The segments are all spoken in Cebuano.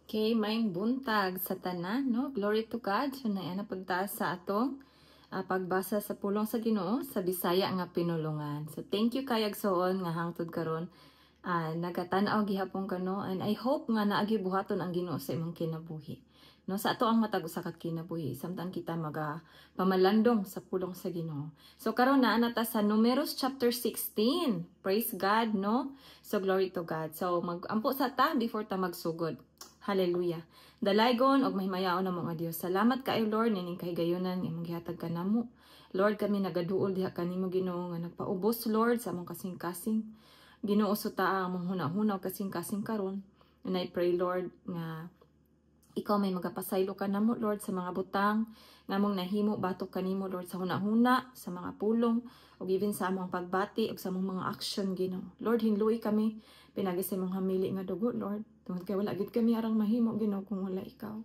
Okay, maayong buntag sa tanan, no? Glory to God. So naa na pud ta sa atong pagbasa sa pulong sa Ginoo sa Bisaya nga pinulungan. So thank you kaayo, igsoon, nga hangtod karon nagatan-aw gihapon ka, no, and I hope nga naagi buhaton ang Ginoo sa imong kinabuhi. No, sa ato ang matag usa ka kinabuhi samtang kita maga pamalandong sa pulong sa Ginoo. So karon naa na ta sa Numeros chapter 16. Praise God, no? So glory to God. So mag-ampo sa ta before ta magsugod. Hallelujah. Dalaygon og mahimayaon namo nga Dios. Salamat kaayo, Lord, nining kahigayunan nga imong gihatag kanamo. Lord, kami nagaduol diha kanimo, Ginoo, nga nagpaubos, Lord, sa among kasing-kasing. Ginoo, sutaa ang among hunahuna ug kasing-kasing karon. And I pray, Lord, nga ikaw may magapasaylo kanamo, Lord, sa mga butang nga among nahimo batok kanimo, Lord, sa hunahuna, sa mga pulong, ug even sa among pagbati ug sa among mga action, Ginoo. Lord, hinlui kami pinagi sa imong hamili nga dugo, Lord. Tungod kay wala gid kami arang mahimo, Ginoo, kung wala ikaw.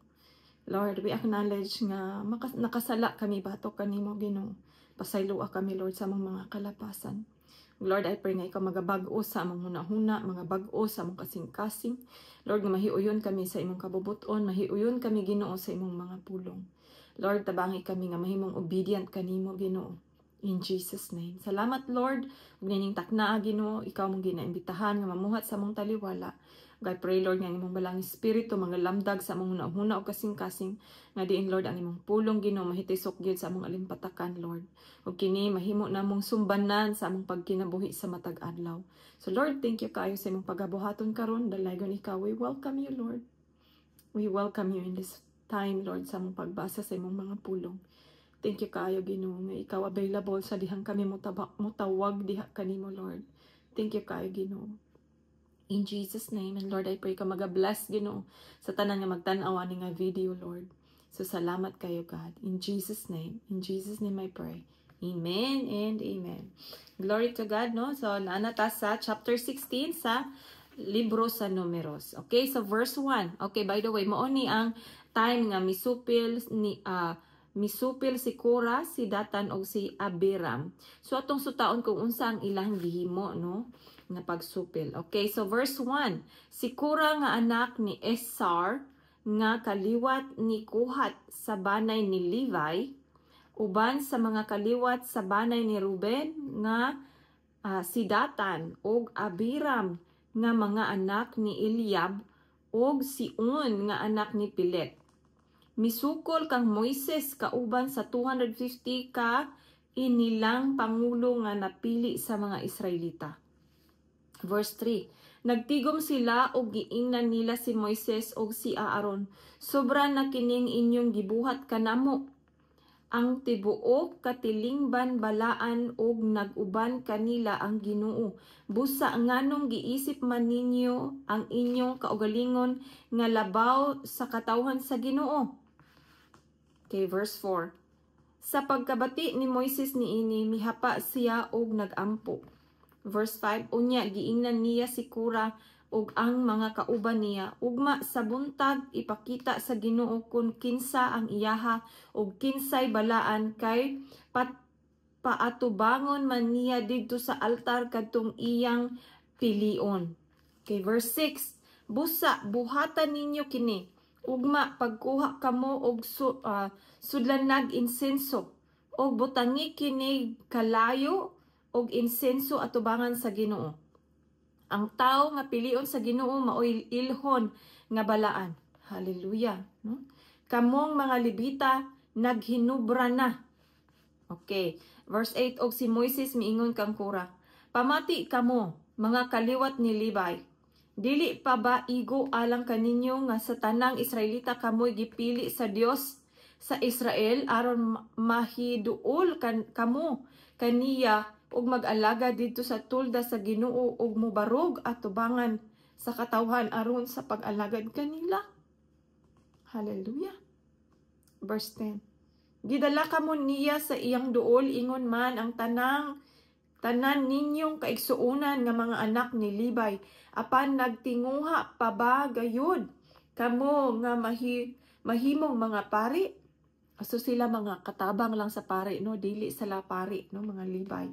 Lord, we acknowledge nga nakasala kami batok kanimo, Ginoo. Pasayloa kami, Lord, sa among mga kalapasan. Lord, I pray nga ikaw magabag-o sa among hunahuna, mga bag-o sa among kasing-kasing. Lord, nga mahiuyon kami sa imong kabubuton, mahiuyon kami, Ginoo, sa imong mga pulong. Lord, tabangi kami nga mahimong obedient kanimo, Ginoo. In Jesus' name. Salamat, Lord. Ug nining taknaa, Ginoo, ikaw among ginaimbitahan nga mamuhat sa among taliwala. Ug I pray, Lord, nga ang imong Balaang Espiritu magalamdag sa among hunahuna ug kasing-kasing nga diin, Lord, ang imong pulong, Ginoo, mahitisok gyud sa among alimpatakan, Lord. Ug kini mahimo namong sumbanan sa among pagkinabuhi sa matag adlaw. So Lord, thank you kaayo sa imong pagabuhaton karon. Dalaygon ikaw. We welcome you, Lord. We welcome you in this time, Lord, sa among pagbasa sa imong mga pulong. Thank you kaayo, Ginoo, nga ikaw available sa dihang kami mutawag diha kanimo, Lord. Thank you kaayo, Ginoo. In Jesus' name. And Lord, I pray ka maga-bless, Ginoo, sa tanan nga magtan-aw ani nga video, Lord. So salamat kaayo, God. In Jesus' name. In Jesus' name I pray. Amen and amen. Glory to God, no? So, naa na ta sa chapter 16 sa libro sa Numeros. Okay, so verse 1. Okay, by the way, mao ni ang time nga misupil si Kora, si Datan og si Abiram. So atong sutaon kung unsa ang ilang gihimo, no, nga pagsupil. Okay, so verse 1. Si Kora nga anak ni Esar nga kaliwat ni Kohat sa banay ni Levi uban sa mga kaliwat sa banay ni Ruben nga si Datan ug Abiram nga mga anak ni Eliab ug si Un nga anak ni Pelet. Misukol kang Moises kauban sa 250 ka inilang pangulo nga napili sa mga Israelita. Verse 3. Nagtigom sila ug giingnan nila si Moises ug si Aaron, "Sobra na kining inyong gibuhat kanamo. Ang tibuok katilingban balaan ug nag-uban kanila ang Ginoo. Busa nganong giisip man ninyo ang inyong kaugalingon nga labaw sa katawhan sa Ginoo?" Okay, verse 4. Sa pagkabati ni Moises niini, mihapa siya og nagampo. Verse 5, unya giingnan niya si Kora ug ang mga kauban niya, "Ugma sa buntag ipakita sa Ginoo kung kinsa ang iyaha ug kinsay balaan, kay paatubangon man niya didto sa altar kadtong iyang pilion." Okay, verse 6. Busa buhatan ninyo kini. Ugma pagkuha kamo og sudlanag insenso og butangi kini kalayo og insenso atubangan sa Ginoo. Ang tawo nga pilion sa Ginoo maoy ilhon nga balaan. Hallelujah, no? Kamong mga Levita naghinubra na. Okay. Verse 8, og si Moises miingon kang Kora, "Pamati kamo, mga kaliwat ni Levi. Dili pa ba igo alang kaninyo nga sa tanang Israelita kamoy gipili sa Dios sa Israel aron mahiduol kamo kaniya ug mag-alagad didto sa tolda sa Ginoo ug mobarog atubangan sa katawhan aron sa pag-alagad kanila?" Hallelujah. Verse 10. Gidala kamo niya sa iyang duol ingon man ang tanan ninyong kaigsuonan nga mga anak ni Levi, apan nagtinguha pa ba gayud kamo nga mahimong mga pari? So sila mga katabang lang sa pari, no, dili sila pari, no, mga Levi.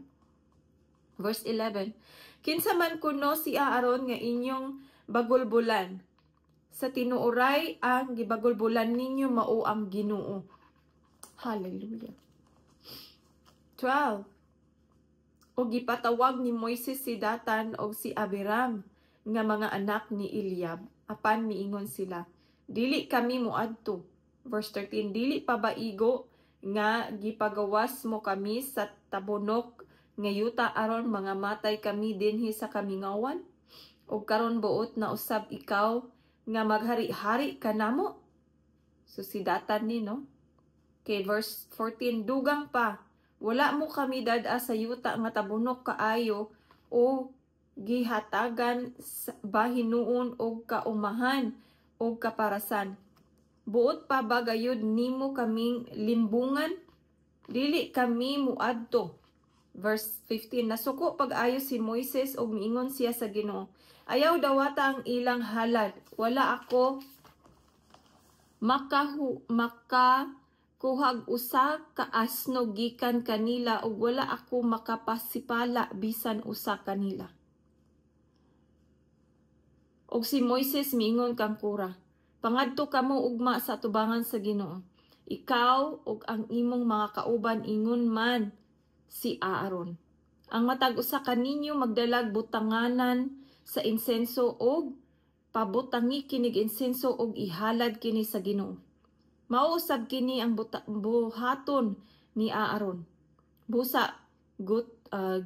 Verse 11. Kinsa man kuno si Aaron nga inyong bagulbulan? Sa tinuoray ang gibagulbulan ninyo mao ang Ginoo. Hallelujah. 12. O gipatawag ni Moises si Datan og si Abiram nga mga anak ni Eliab. Apan miingon sila, "Dili kami moadto." Verse 13, "Dili pa ba igo nga gipagawas mo kami sa tabunok nga yuta aron mga matay kami dinhi sa kamingawan? Og karon buot na usab ikaw nga maghari-hari kanamo?" So si Datan ni, no? Okay, verse 14, "Dugang pa, wala mo kami dad-a sa yuta nga tabunok kaayo o gihatagan ba hinuon og kaumahan og kaparasan. Buot pa ba gayud nimo kaming limbungan? Dili kami muadto." Verse 15, nasuko pag-ayo si Moises og miingon siya sa Ginoo, "Ayaw dawata ang ilang halad. Wala ako makakuhag usa ka asno gikan kanila ug wala ako makapasipala bisan usa kanila." Og si Moises miingon kang Kora, "Pangadto kamo ugma sa atubangan sa Ginoo. Ikaw ug ang imong mga kauban, ingon man si Aaron. Ang matag usa kaninyo magdalag butanganan sa insenso og pabutangi kinig insenso og ihalad kini sa Ginoo. Mao usab kini ang buhaton ni Aaron." Busa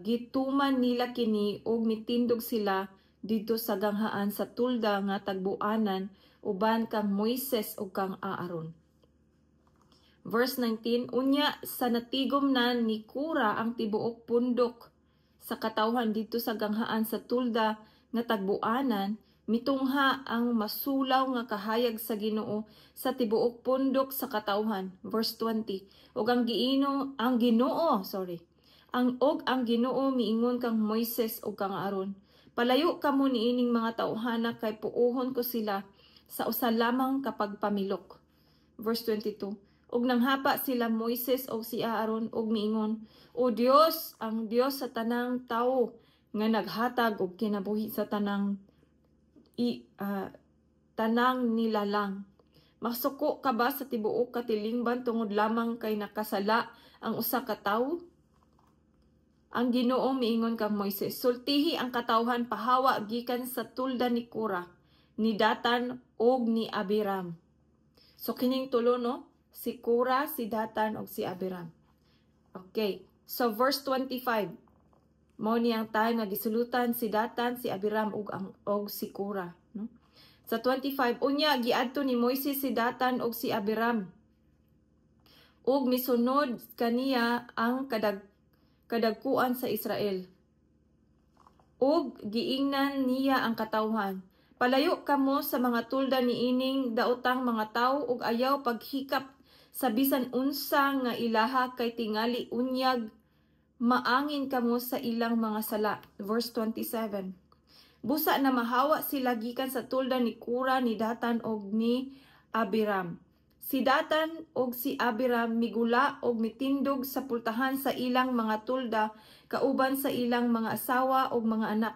gituman nila kini og mitindog sila didto sa ganghaan sa tulda nga tagbuanan uban kang Moises ug kang Aaron. Verse 19, unya sa natigom na ni Kora ang tibuok pundok sa katawhan didto sa ganghaan sa tulda nga tagbuanan, mitungha ang masulaw nga kahayag sa Ginoo sa tibuok pundok sa katawhan. Verse 20, ug ang giino ang Ginoo, sorry. Ang og ang Ginoo miingon kang Moises ug kang Aaron, "Palayo kamo niining mga tawhana kay puohon ko sila sa usa lamang kapag pamilok." Verse 22. Ug nanghapa sila Moises og si Aaron og miingon, "O Dios, ang Dios sa tanang tawo nga naghatag og kinabuhi sa tanang nilalang. Masuko ka ba sa tibuok katilingban tungod lamang kay nakasala ang usa ka tawo?" Ang Ginoo miingon kang Moises, "Sultihi ang katawhan pahawa gikan sa tulda ni Kora, ni Datan ug ni Abiram." So kining tulo, no? Si Kora, si Datan ug si Abiram. Okay. So verse 25. Mao ni ang time nga gisulutan si Datan, si Abiram ug si Kora, no? Sa 25, unya giadto ni Moises si Datan ug si Abiram. Ug misunod kaniya ang kadagkuan sa Israel. Ug giingnan niya ang katawhan, "Palayo kamo sa mga tulda niining daotang mga tawo ug ayaw paghikap sa bisan unsa nga ilaha kay tingali unyag maangin kamo sa ilang mga sala." Verse 27. Busa na mahawa sila gikan sa tulda ni Kora, ni Datan ug ni Abiram. Si Datan ug si Abiram migula og mitindog sa pultahan sa ilang mga tulda kauban sa ilang mga asawa ug mga anak.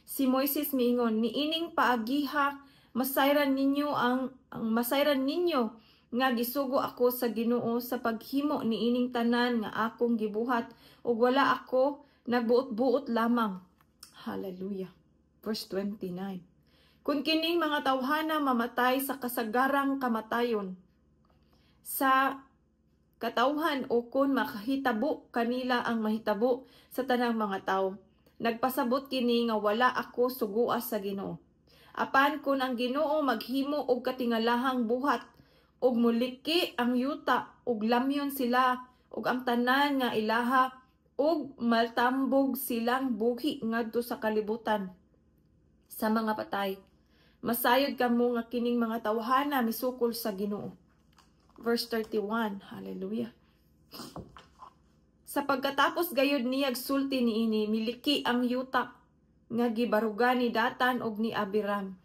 Si Moises miingon, "Niining paagiha masayran ninyo ang masayran ninyo nga gisugo ako sa Ginoo sa paghimo niining tanan nga akong gibuhat ug wala ako nagbuot-buot lamang." Hallelujah. Verse 29. "Kung kining mga tawhana mamatay sa kasagarang kamatayon sa katawhan o kung makahitabo kanila ang mahitabo sa tanang mga tawo, nagpasabot kini nga wala ako sugua sa Ginoo. Apan kung ang Ginoo maghimo og katingalahang buhat ug muliki ang yuta ug lamyon sila ug ang tanan nga ilaha ug maltambog silang buhi ngadto sa kalibutan sa mga patay, masayod kamo nga kining mga tawhana misukol sa Ginoo." Verse 31. Hallelujah. Sa pagkatapos gayud niyag sulti niini, miliki ang yuta nga gibarugan ni Datan og ni Abiram.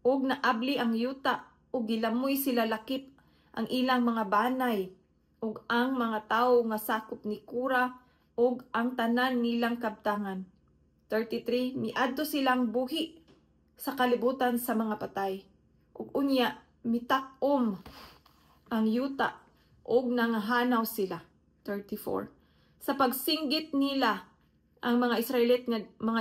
Ug naabli ang yuta ug gilamoy sila lakip ang ilang mga banay ug ang mga tawo nga sakop ni Kora ug ang tanan nilang kabtangan. 33. Miadto silang buhi sa kalibutan sa mga patay. Ug unya mitak-om ang yuta ug nangahanaw sila. 34. Sa pagsinggit nila, ang mga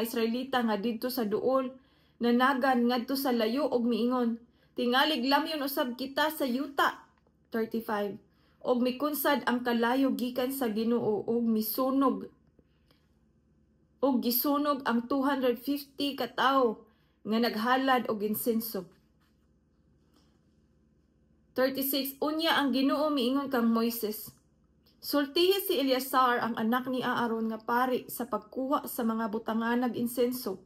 Israelita nga didto sa duol nanagan ngadto sa layo og miingon, "Tingalig lamyon usab kita sa yuta." 35. Og mikunsad ang kalayo gikan sa Ginoo og misunog og gisunog ang 250 ka tawo nga naghalad og insenso. 36. Unya ang Ginoo miingon kang Moises, "Sultihi si Eleazar, ang anak ni Aaron nga pari, sa pagkuha sa mga butanganag insenso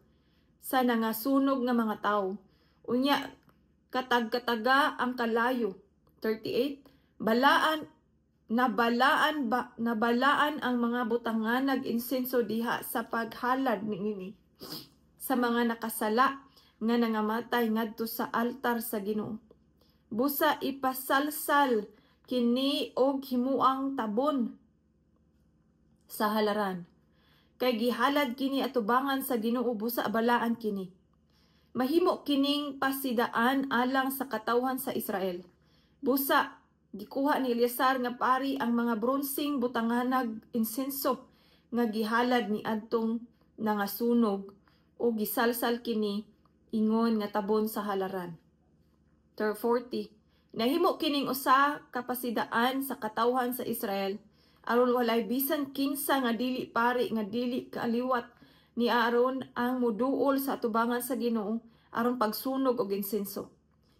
sa nangasunog nga mga tawo." Unya katag-kataga ang kalayo. 38. Balaan nabalaan ba nabalaan ang mga butanganag insenso diha sa paghalad niini sa mga nakasala nga nangamatay ngadto sa altar sa Ginoo. Busa ipasalsal kini og himuang tabon sa halaran. Kay gihalad kini atubangan sa Ginoo, busa balaan kini. Mahimo kining pasidaan alang sa katawhan sa Israel. Busa gikuha ni Eleazar nga pari ang mga bronseng butanganag insenso nga gihalad ni adtong nangasunog o gisalsal kini ingon nga tabon sa halaran. 40. Nahimo kining usa ka pasidaan sa katawhan sa Israel aron walay bisan kinsa nga dili pari nga dili kaaliwat ni Aaron ang muduol sa atubangan sa Ginoo aron pagsunog og insenso.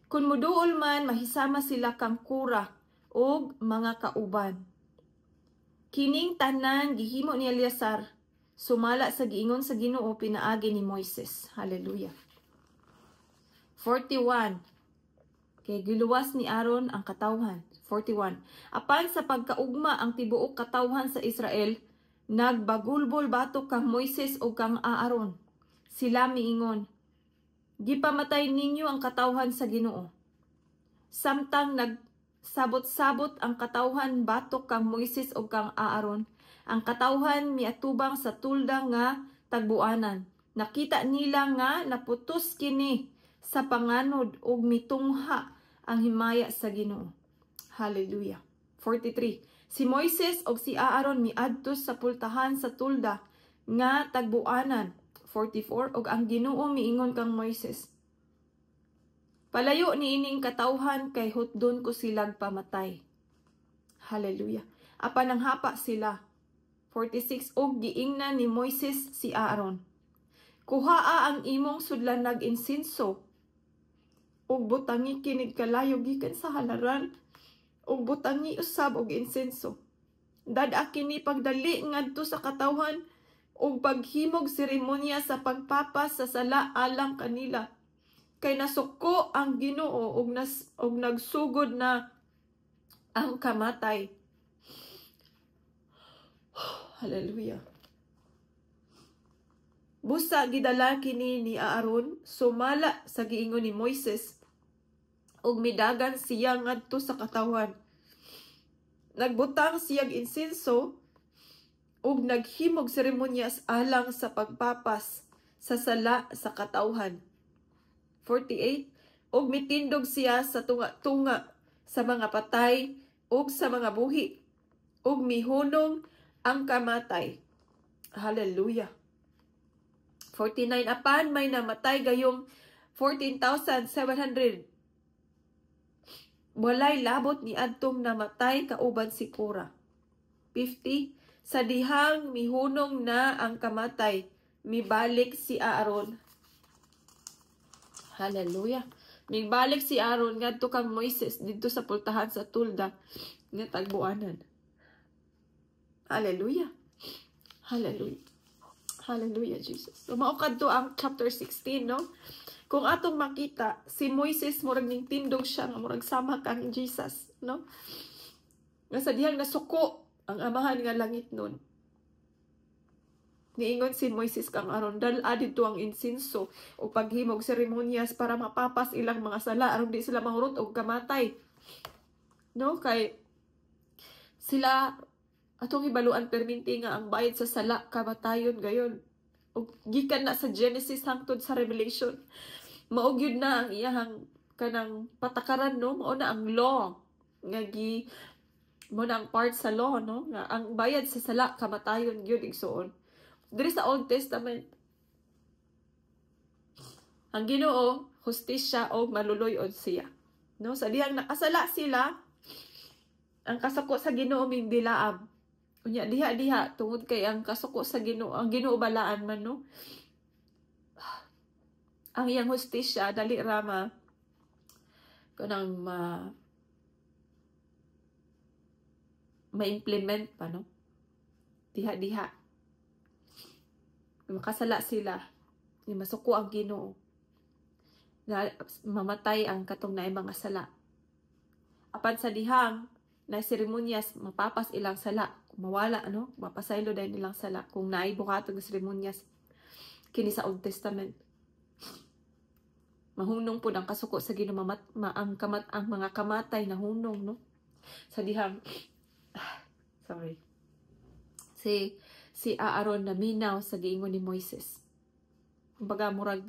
Kung muduol man, mahisama sila kang Kora og mga kauban. Kining tanan gihimo ni Eleazar sumala sa giingon sa Ginoo pinaagi ni Moises. Hallelujah. 41. Kay giluwas ni Aaron ang katawhan. 41. Apan sa pagkaugma ang tibuok katawhan sa Israel nagbagulbol batok kang Moises ug kang Aaron. Sila miingon, "Gipamatay ninyo ang katawhan sa Ginoo." Samtang nagsabot-sabot ang katawhan batok kang Moises ug kang Aaron, ang katawhan miatubang sa tulda nga tagbuanan. Nakita nila nga naputos kini sa panganod ug mitungha ang himaya sa Ginoo. Hallelujah. 43. Si Moises ug si Aaron miadto sa pultahan sa tulda nga tagbuanan. 44. Ug ang Ginoo miingon kang Moises, "Palayo niining katawhan kay hutdon ko silag pamatay." Hallelujah. Apan nanghapa sila. 46. Og giingnan ni Moises si Aaron, "Kuhaa ang imong sudlanag insenso ug butangi kinig kalayo gikan sa halaran ug butangi usab og insenso. Dad-a kini pagdali ngadto sa katawhan ug paghimog seremonya sa pagpapas sa sala alang kanila. Kay nasuko ang Ginoo ug nagsugod na ang kamatay." Hallelujah. Busa gidala kini ni Aaron sumala sa giingon ni Moises ug midagan siya ngadto sa katawhan. Nagbutang siyag insenso ug naghimog seremonyas alang sa pagpapas sa sala sa katawhan. 48. Ug mitindog siya sa tunga-tunga sa mga patay ug sa mga buhi ug mihunong ang kamatay. Hallelujah. 49. Apan may namatay gayong 14,700, walay labot ni adtong namatay kauban si Kora. 50. Sa dihang mihunong na ang kamatay, mibalik si Aaron. Hallelujah. Mibalik si Aaron ngadto kang Moises didto sa pultahan sa tulda nga tagbuanan. Hallelujah. Hallelujah. Hallelujah, Jesus. So, mao kadto ang chapter 16, no? Kung atong makita, si Moises murag ning tindog siya nga murag sama kang Jesus, no? Nga sa dihang nasuko ang Amahan nga langit nun, niingon si Moises kang Aaron, "Dal-a didto ang insinso o paghimog seremonyas para mapapas ilang mga sala aron di sila mahurot og kamatay." No, kay sila atong hibaluan perminti nga ang bayad sa sala kamatayon gayon. Ug gikan na sa Genesis hangtod sa Revelation, mao gyud na ang iyahang kanang patakaran, no? Mao na ang law nga gi mo na ang part sa law, no, nga ang bayad sa sala kamatayon gyud, igsuon. Diri sa Old Testament, ang Ginoo hustisya o maluluy-on siya, no? Sa dihang nakasala sila, ang kasuko sa Ginoo mingdilaab. Unya diha diha, tungod kay ang kasuko sa Ginoo, ang Ginoo balaan man, no, ang iyang hustisya dali rama kanang ma-implement pa, no? Diha diha makasala sila ni masuko ang Ginoo na mamatay ang katong naay mga sala. Apan sa dihang na seremonyas mapapas ilang sala, mawala, no, mapasaylo dayon ilang sala kung naay buhaton nga seremonyas kini sa Old Testament. Mahunong pud ang kasuko sa Ginoo, mamat, ma, ang kamat ang mga kamatay nahunong, no? Sa dihang, sorry, si si Aaron naminaw sa giingon ni Moises. Kumbaga murag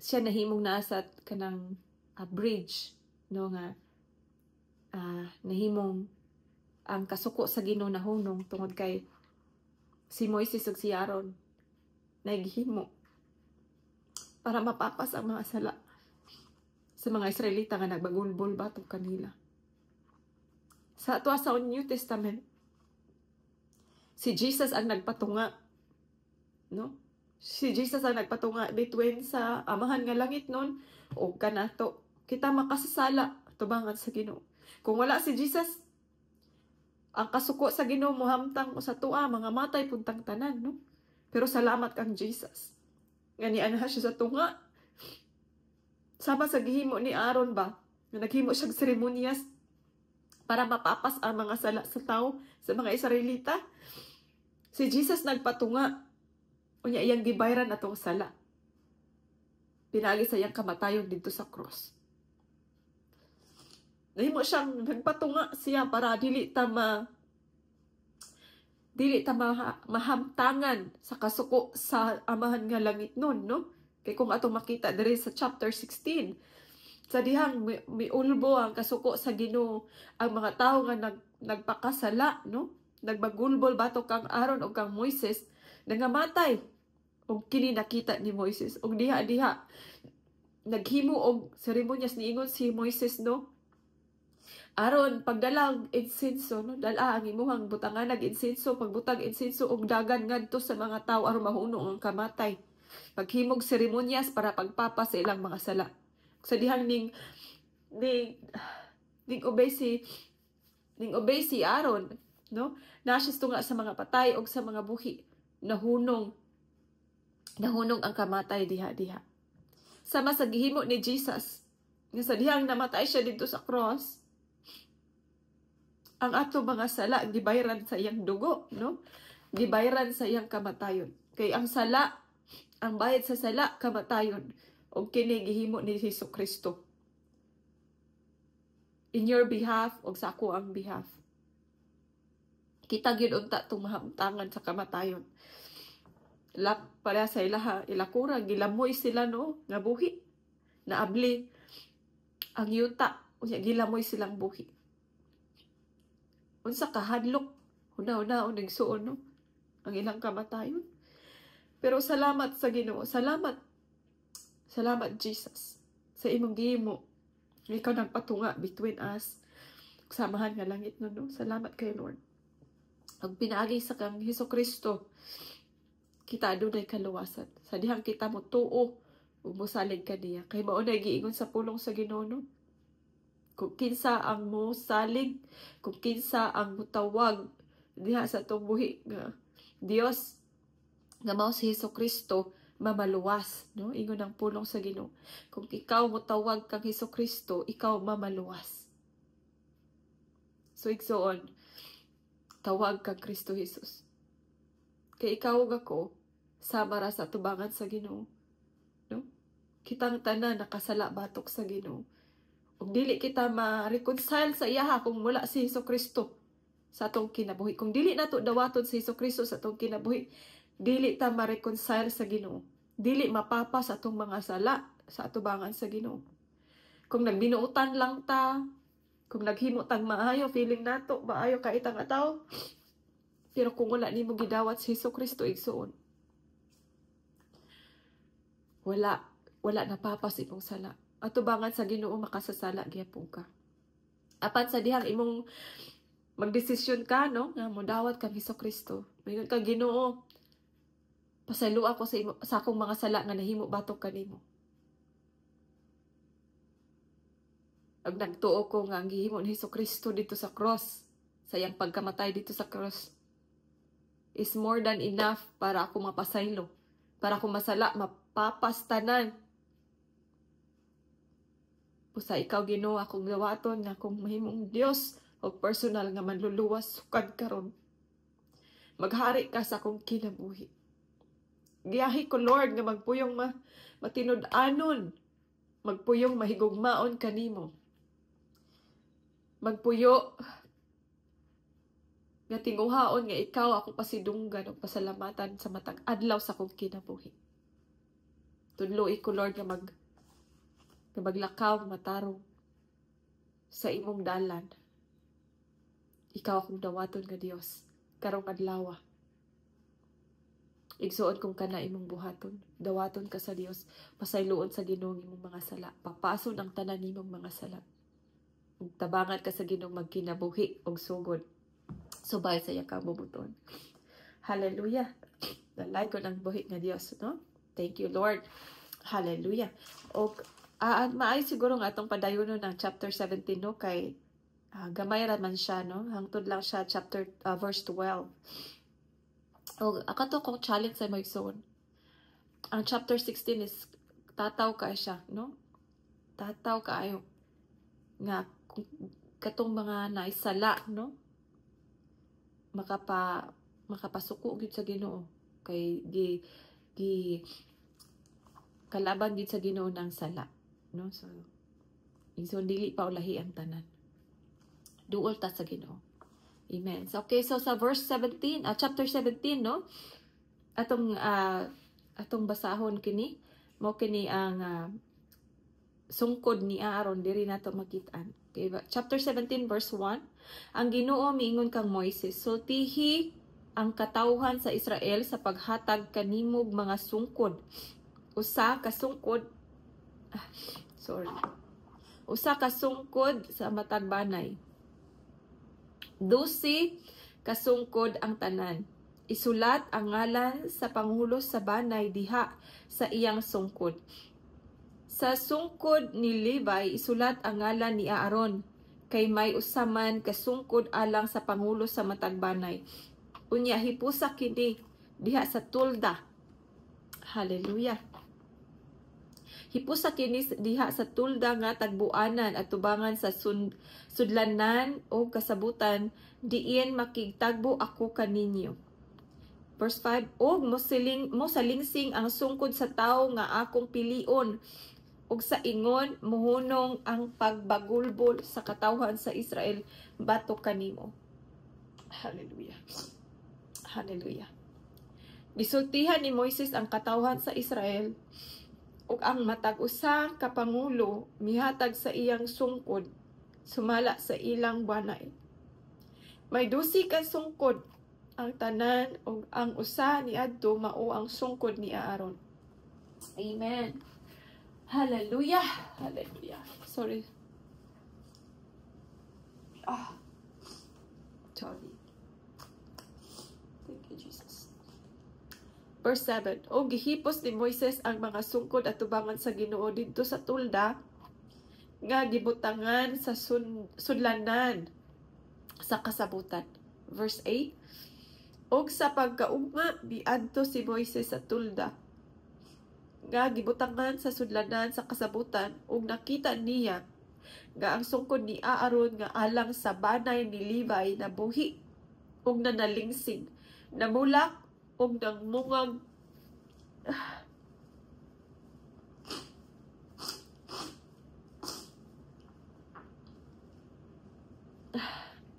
siya nahimong naa sa kanang bridge, no, nga nahimong ang kasuko sa Ginoo nahunong tungod kay si Moises ug si Aaron naghimo para mapapas ang mga sala sa mga Israelita nga nagbagulbol batok kanila. Sa ato sa New Testament, si Jesus ang nagpatunga, no? Si Jesus ang nagpatunga between sa Amahan nga langit nun o kanato. Kita makasasala tubangan sa Ginoo. Kung wala si Jesus, ang kasuko sa Ginoo mohamtang sa tua, mga matay puntang tanan, no? Pero salamat kang Jesus nga nianha siya sa tunga. Sama sa gihimo ni Aaron ba, nga naghimo siyang seremonyas para mapapas ang mga sala sa tao, sa mga Israelita. Si Jesus nagpatunga. Unya iyang gibayran atong sala pinaagi sa iyang kamatayon didto sa cross. Nahimo siyang nagpatunga siya para dili ta mahamtangan sa kasuko sa Amahan nga langit nun, no? Kay kung atong makita diri sa chapter 16, sa dihang miulbo ang kasuko sa Ginoo, ang mga tawo nga nagpakasala, no, nagbagulbol batok kang Aaron o kang Moises, nangamatay. Og kini nakita ni Moises og diha diha naghimo og seremonyas. Niingon si Moises, no, "Aron, pagdala og insenso, no, dala ang imuhang butangan og insenso, pagbutang insenso og dagan ngadto sa mga tawo aron mahunong ang kamatay. Paghimog seremonyas para pagpapa sa ilang mga sala." Sa dihang ning obey si Aaron, no, naa siya tunga sa mga patay og sa mga buhi, nahunong ang kamatay diha diha. Sama sa gihimo ni Jesus nga sa dihang namatay siya didto sa cross, ang ato mga sala gibayran sa iyang dugo, no? Gibayran sa iyang kamatayon. Kay ang sala, ang bayad sa sala kamatayon. Og kini gihimo ni Hesus Kristo in your behalf og sa ako ang behalf. Kita gyud unta tong mahamtangan sa kamatayon. Lap para sa ilaha ilakura, gilamoy sila, no, nga buhi. Naabli ang yuta, unya gilamoy silang buhi. Unsa kahadlok, huna-huna igsuon, no, ang ilang kamatayon. Pero salamat sa Ginoo, salamat. Salamat, Jesus, sa imong gihimo. Ikaw nagpatunga between us sa Amahan nga langit, no, no. Salamat kay Lord. Ang pinaagi sa kang Hesus Kristo, kita adunay kaluwasan. Sa dihang kita mo tuo ug mosalig kaniya. Kay mao na giingon sa pulong sa Ginoo, no? Kung kinsa ang mosalig, kung kinsa ang mutawag diha sa atong buhi nga Dios nga mao si Hesus Kristo, mamaluwas, no? Ingon ang pulong sa Ginoo. Kung ikaw motawag kang Hesus Kristo, ikaw mamaluwas. So igsoon, tawag kang Kristo Jesus. Kay ikaw ug ako sama ra sa tubangan sa Ginoo, no? Kitang tanan nakasala batok sa Ginoo. Ug dili kita ma-reconcile sa iyaha kung wala si Hesus Kristo sa atong kinabuhi. Kung dili nato dawaton si Hesus Kristo sa atong kinabuhi, dili ta ma-reconcile sa Ginoo. Dili mapapa sa atong mga sala. sa atubangan sa Ginoo. Kung nagbinuutan lang ta, kung naghimo tag maayo, feeling nato maayo kay ta nga tawo. Pero kung wala nimo gidawat si Hesus Kristo, igsuon, wala napapas imong sala. Atubangan sa Ginoo, makasasala gyapon ka. Apan sa dihang imong magdesisyon ka, no, nga modawat kang Hesus Kristo. Moingon ka, "Ginoo, pasaylo ako sa akong mga sala nga nahimo batok kanimo. Ug nagtuo ko nga ang gihimo ni Hesus Kristo dito sa cross, sa iyang pagkamatay dito sa cross, is more than enough para ako mapasaylo, para ako masala mapapastanan. Usa ikaw, Ginoo, akong dawaton nga akong mahimong Dios o personal nga manluluwas sukad karon. Maghari ka sa akong kinabuhi. Giyahi ko, Lord, nga magpuyong matinud-anon, magpuyong mahigugmaon kanimo. Magpuyo nga tinguhaon nga ikaw ako pasidunggan ug pasalamatan sa matag adlaw sa akong kinabuhi. Tudloi ko, Lord, nga maglakaw matarong sa imong dalan. Ikaw akong dawaton nga Dios karong adlaw." Igsuon, kung kana imong buhaton, dawaton ka sa Dios, pasayloon sa Ginoo imong mga sala, papason ang tanan nimong mga sala. Ug tabangan ka sa Ginoo magkinabuhi og sugod subay sa iyang kabubut-on. Hallelujah. Dalay ko ng buhi nga Dios, no? Thank you, Lord. Hallelujah. Og maayo siguro nga atong padayonon ng chapter 17, no, kay gamay ra man siya, no, hangtod lang siya chapter verse 12. Og akato kong challenge sa igsoon. Ang chapter 16 is tataw ka siya, no? Tataw kaayo nga katong mga naisala, no, makapasuko gyud sa Ginoo kay gi gi kalaban gyud sa Ginoo ng sala, no? So igsoon, dili pa ulahi ang tanan, duol ta sa Ginoo. Amen. So okay, so sa verse 17, chapter 17, no, atong basahon kini. Mo kini ang sungkod ni Aaron, diri nato makit-an. Okay, chapter 17 verse 1. Ang Ginoo miingon kang Moises, "Sultihi ang katawhan sa Israel sa paghatag kanimog mga sungkod. Usa ka sungkod, ah, sorry. Usa ka sungkod sa matag banay. 12 ka sungkod ang tanan. Isulat ang ngalan sa pangulo sa banay diha sa iyang sungkod. Sa sungkod ni Levi, isulat ang ngalan ni Aaron, kay may usa man ka sungkod alang sa pangulo sa matag banay. Unya hipusa kini diha sa tulda." Hallelujah. "Hipusa kini diha sa tulda nga tagbuanan at tubangan sa sudlanan o kasabutan, diin makigtagbo ako kaninyo." Verse 5, "Og mosiling mosalingsing ang sungkod sa tawo nga akong pilion, ug sa ingon muhunong ang pagbagulbol sa katawhan sa Israel batok kanimo." Hallelujah. Hallelujah. Gisultihan ni Moises ang katawhan sa Israel, ug ang matag usa ka pangulo mihatag sa iyang sungkod sumala sa ilang banay. May 12 ka sungkod ang tanan, ug ang usa niadto mao ang sungkod ni Aaron. Amen. Hallelujah. Hallelujah. Sorry. Ah. Sorry. Thank you, Jesus. Verse 7. O gihipos ni Moises ang mga sungkod at tubangan sa Ginoo didto sa tulda nga gibutangan sa sudlanan sa kasabutan. Verse 8. Og sa pagkaugma, miadto si Moises sa tulda nga gibutangan sa sudlanan sa kasabutan, ug nakita niya nga ang sungkod ni Aaron nga alang sa banay ni Levi nabuhi ug nanalingsing, namulak ug nangmungag.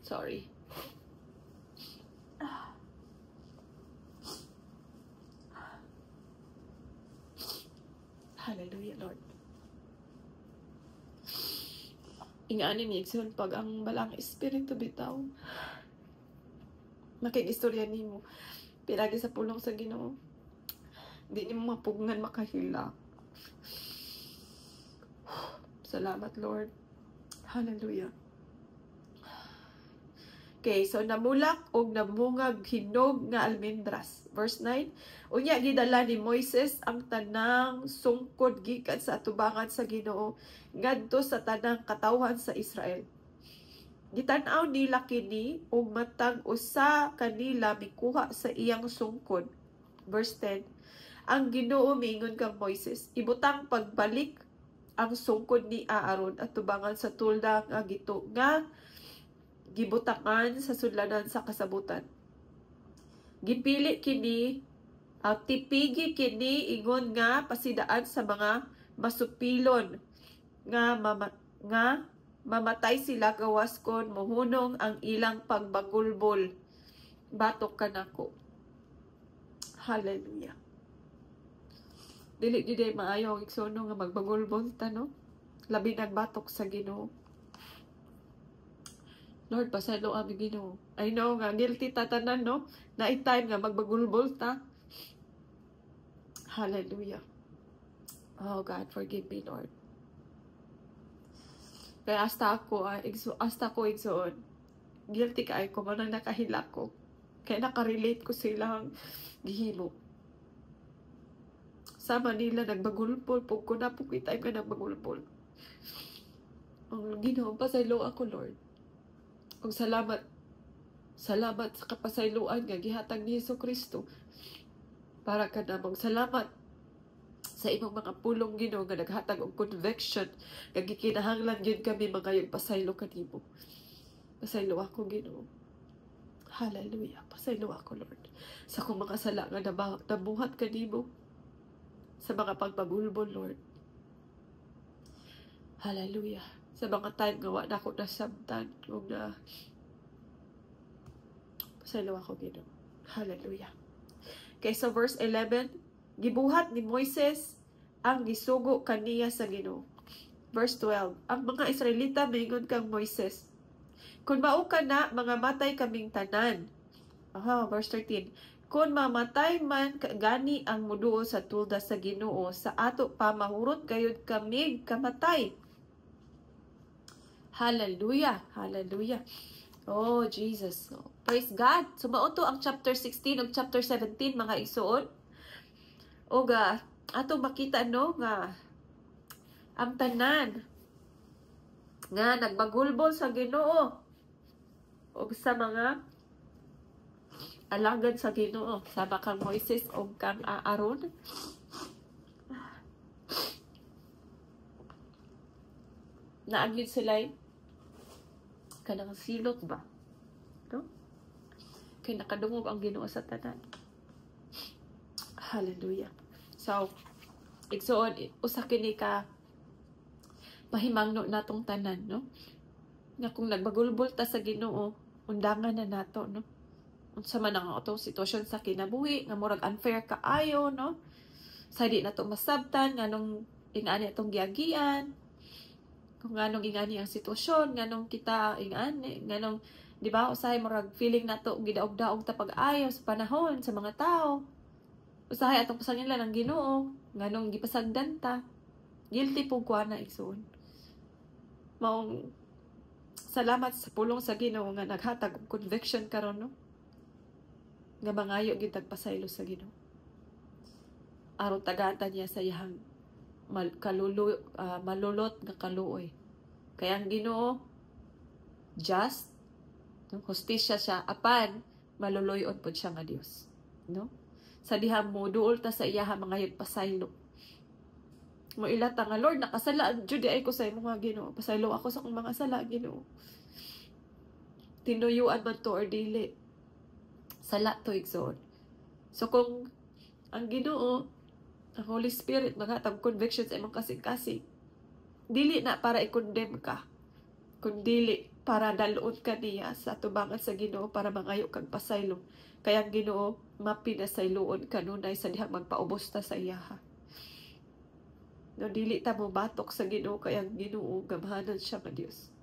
Sorry. Hallelujah, Lord. Ingani ni, igsoon, pag ang Balaang Espiritu bitaw makigistorya nimo pinagi sa pulong sa Ginoo, di nimo mapugnan makahilak. Salamat, Lord. Hallelujah. Okay, so namulak og namungag hinog nga almendras. Verse 9, unya gidala ni Moises ang tanang sungkod gikan sa atubangan sa Ginoo ngadto sa tanang katawhan sa Israel. Gitan-aw nila kini ug matag usa kanila mikuha sa iyang sungkod. Verse 10, ang Ginoo miingon kang Moises, "Ibutang pagbalik ang sungkod ni Aaron atubangan sa tulda nga gito nga gibutangan sa sudlanan sa kasabutan. Gipili kini, tipigi kini ingon nga pasidaan sa mga masupilon nga mamatay sila gawas kon mohunong ang ilang pagbagulbol batok kanako." Hallelujah. Dili gyud ay maayo ang, igsoon, nga magbagulbol ta, no? Labi nagbatok sa Ginoo. Lord, pasaylo ami, Ginoo. I know nga guilty ta tanan, no? Na time nga magbagulbol ta. Hallelujah. Oh God, forgive me, Lord. Kaya hasta ako, igsoon. Guilty kaayo ko man ang nakahilak ko. Kaya nakarelate ko silang gihimo. Sa Manila, nagbagulbol. Pug ko na po time ka nagbagulbol. Ang Ginoo, pasaylo ako, Lord. Ug salamat. Salamat sa kapasayloan nga gihatag ni Hesus Kristo para kanamong. Salamat sa imong mga pulong, Ginoo, nga naghatag og conviction nga gikinahanglan gyud kami mangayog pasaylo kanimo. Pasaylo ako, Ginoo. Hallelujah. Pasaylo ako, Lord, sa akong mga sala nga nabuhat kanimo sa mga pagbagulbol, Lord. Hallelujah. Sa mga time nga wa na ako nasabtan ug na pasaylo ako, Ginoo. Hallelujah. Okay, so verse 11, gibuhat ni Moises ang gisugo kaniya sa Ginoo. Verse 12, ang mga Israelita miingon kang Moises, "Kung mao ka na, mga matay kaming tanan." Aha, verse 13, "Kung mamatay man gani ang muduol sa tulda sa Ginoo, sa ato pa mahurot gayud kami kamatay." Hallelujah. Hallelujah. Oh, Jesus. Oh, praise God. So, mao to ang chapter 16 ug chapter 17, mga igsoon. Ug ato makita, no, nga ang tanan nga nagbagulbol sa Ginoo ug sa mga alagad sa Ginoo sama kang Moises ug kang Aaron, naa gyud sila kanang silot ba, no, kay nakadungog ang Ginoo sa tanan. Hallelujah. So, igsoon, usa kini ka pahimangno natong tanan, no, nga kung nagbagulbol ta sa Ginoo, undangan na nato, no, unsa man ang atong sitwasyon sa kinabuhi nga murag unfair kaayo, no, sa di nato masabtan nganong ingani atong giagian, kung nganong ingani ang sitwasyon, nganong kita ingani, nganong, di ba, usahay murag feeling nato gidaog-daog ta pag-ayo sa panahon, sa mga tao. Usahay atong pasangilan ang Ginoo nganong gipasagdan ta. Guilty po ko ana, igsoon. Maong salamat sa pulong sa Ginoo nga naghatag og conviction karon, no, nga mangayo gyud tagpasaylo sa Ginoo aron tagatan niya sa iyang malulot nga kaluoy. Kaya ang Ginoo just, no, hustisya siya, apan maluluyon pod siya nga Dios, no? Sa diha mo duol ta sa iyaha mga pasaylo. Mo ilata nga, "Lord, nakasala jud ay ko sa imong mga Ginoo. Pasaylo ako sa akong mga sala, Ginoo." Tinuyuan man to or dili. Sala to, igsoon. So kung ang Ginoo, ang Holy Spirit, maghatag conviction sa imong kasing-kasing, dili na para i-condemn ka, kundili para daluon ka niya sa tubangan sa Ginoo para mangayo kag pasaylo. Kaya ang Ginoo mapinasayloon kanunay sa dihang magpaubos ta sa iyaha. No, dili ta mo batok sa Ginoo kay ang Ginoo gamhanan siya nga Dios.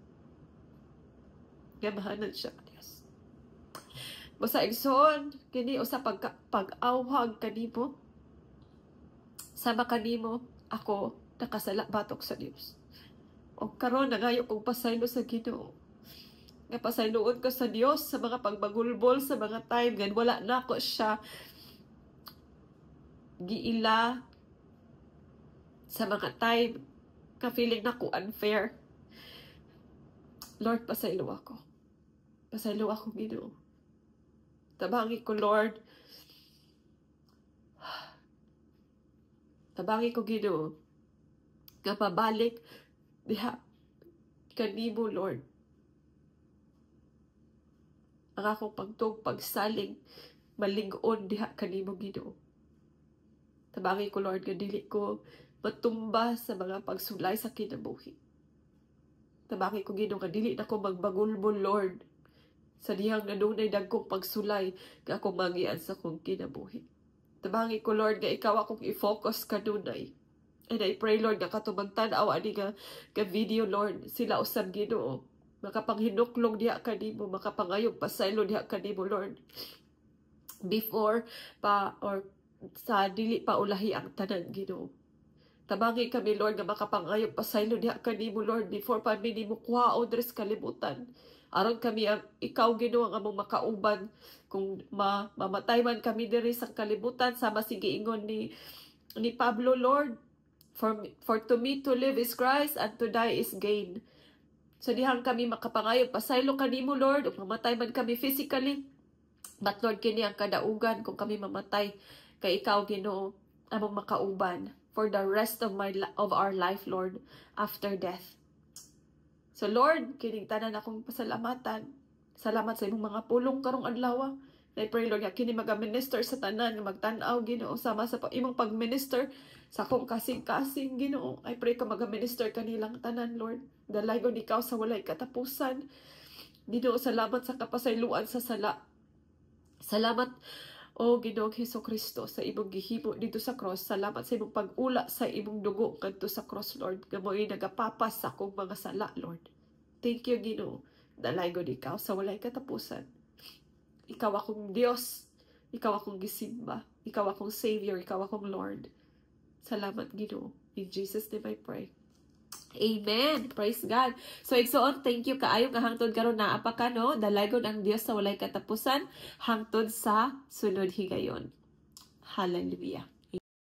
Gamahanan siya Dios. Basta, igsoon, kini usa pag-awhag kanimo. Sama kanimo, ako nakasala batok sa Dios. O karon nangayo kong pasaylo sa Ginoo. Nga pasayloon ko sa Dios sa mga pagbagulbol, sa mga time gan wala nako siya giila, sa mga time ka feeling nako unfair. Lord, pasaylo ako. Pasaylo ako, Ginoo. Tabangi ko, Lord. Tabangi ko, Ginoo. Nga pabalik diha kanimo, Lord. Ang akong pagtug, pagsalig, malig-on diha kanimo, Ginoo. Tabangi ko, Lord, nga dili ko matumba sa mga pagsulay sa kinabuhi. Tabangi ko, Ginoo, nga dili na ko magbagulbol, Lord, sa dihang nadunay dagkong pagsulay nga akong magian sa akong kinabuhi. Tabangi ko, Lord, nga ikaw akong i-focus kanunay. And I pray, Lord, nga katong tan-aw ani nga video, Lord, sila usab, Ginoo, makapanghinuklong diha kanimo, makapangayog pasaylo diha kanimo, Lord. Before pa or sa dili pa ulahi ang tanan, Ginoo. Tabangi kami, Lord, nga makapangayog pasaylo diha kanimo, Lord, before pa mi nimo kuhaon diri sa kalibutan. Aron kami ang ikaw, Ginoo, ang among makauban kung mamatay man kami diri sa kalibutan, sama si giingon ni Pablo, Lord, for to me to live is Christ and to die is gain. So dihang kami makapangayog pasaylo kanimo, Lord, ug mamatay man kami physically. But Lord, kini ang kadaugan kung kami mamatay kay ikaw, Ginoo, among makauban for the rest of our life, Lord, after death. So Lord, kining tanan akong pasalamatan. Salamat sa imong mga pulong karong adlaw. I pray, Lord, nga kini maga-minister sa tanan nga magtan-aw, Ginoo, sama sa imong pag-minister sa akong kasing-kasing, Ginoo. I pray ka maga-minister kanilang tanan, Lord. Dalaygon ikaw sa walay katapusan. Ginoo, salamat sa kapasayloan sa sala. Salamat, O Ginoong Hesus Kristo, sa imong gihimo dito sa cross. Salamat sa imong pag-ula sa imong dugo kadto sa cross, Lord. Nga mo'y nagapapas sa akong mga sala, Lord. Thank you, Ginoo. Dalaygon ikaw sa walay katapusan. Ikaw akong Diyos. Ikaw akong gisimba. Ikaw akong Savior. Ikaw akong Lord. Salamat, Ginoo. In Jesus' name I pray. Amen. Praise God. So, igsoon, thank you kaayo nga hangtod karon naa pa ka, no? Dalaygon ang Dios sa walay katapusan hangtod sa sunod higayon. Hallelujah.